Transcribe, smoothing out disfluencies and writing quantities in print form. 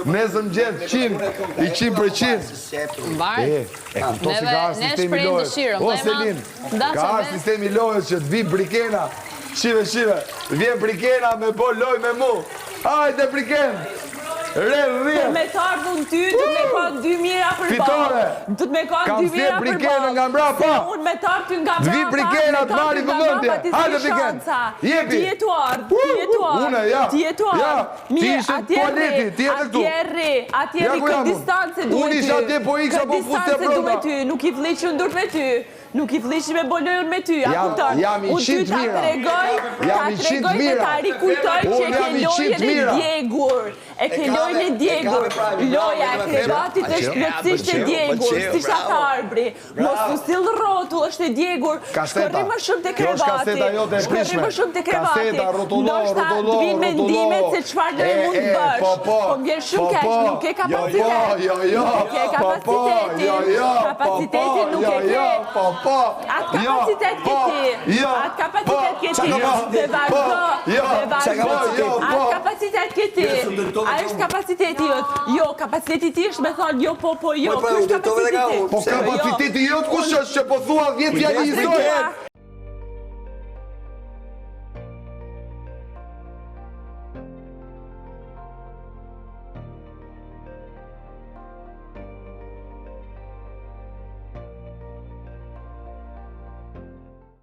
Nesër mëngjes 100, i 100%. Mbarë. E, e kupton si ka ardhë Ne sistemi shprehim lojës. dëshirën, O vëlla i madh, Selin, ndash ka ardhë e sistemi lojës që të vi Brikena. Shive, shive, vjen Brikena me bo lojë me mu. Hajde Briken! Re 10. Me të ardhun ty, du të me kanë dy mira për Fitore! Du të me kanë Kam dy mira sjell për Brikenën nga mbrapa. Se unë me të ardhë ty nga Të vi mbrapa, Brikena, me të të ardhë marri ty nga vëmendje. mbrapa, ti Hajde, s'ke Briken. shanca. Jepi. Ti je tu ardhë, ti je tu ardhë. Une, ja. Ti je tu Ja. ardhë. Ti Mirë, ishe atje tualeti, rri, ti je dhe këtu. Atje rri, atje Ja rri, ku këtë jam unë. distancë duhet Unë ty. isha atje, po iksa, Këtë po fusja distancë brenda. duhet ty, nuk i vliq unë durt me ty. Nuk i vliq me bo lojën me ty, a Jam- kupton? jam i Unë ty qitë ta mira. tregoj, ta Jam i qitë tregoj dhe mira. ta rikujtoj që Unë e ke jam i qitë lojën e mira. djegur. E ke lojën e djegur. Loja e krevatit është plotësisht e djegur, siç ta tha Arbri. Mos u sill rrotull, është e djegur. Kaseta. Shkërri më shumë te Kjo është krevati. kaseta jote e Shkërri prishme. më shumë te krevati. Kaseta, rrotullo, Ndoshta të rrotullo, vinë mendimet rrotullo. se çfarë lojë E, mund të e, bësh. po, po. Po më vjen shumë Po, keq, po. nuk ke Jo, kapacitet. jo, jo, Nuk e ke Po, po, kapacitetin. jo, jo, po, po, Kapacitetin nuk jo, e ke. jo, Po, po. Atë jo, kapacitet ke po, ti. Jo. Atë kapacitet ke po, ti. jo, Dhe po, vazhdo. Jo, Dhe vazhdo. po, jo, po. Atë kapacitet ke ti. A është kapaciteti jot? Jo, kapaciteti ti është me thonë jo, po, po, jo. Po, po, Ky është u drejtove dhe nga kapaciteti. unë. Po Pse? kapaciteti jot kush është që po thua 10 fjali Kujdes, njësoj? Briken.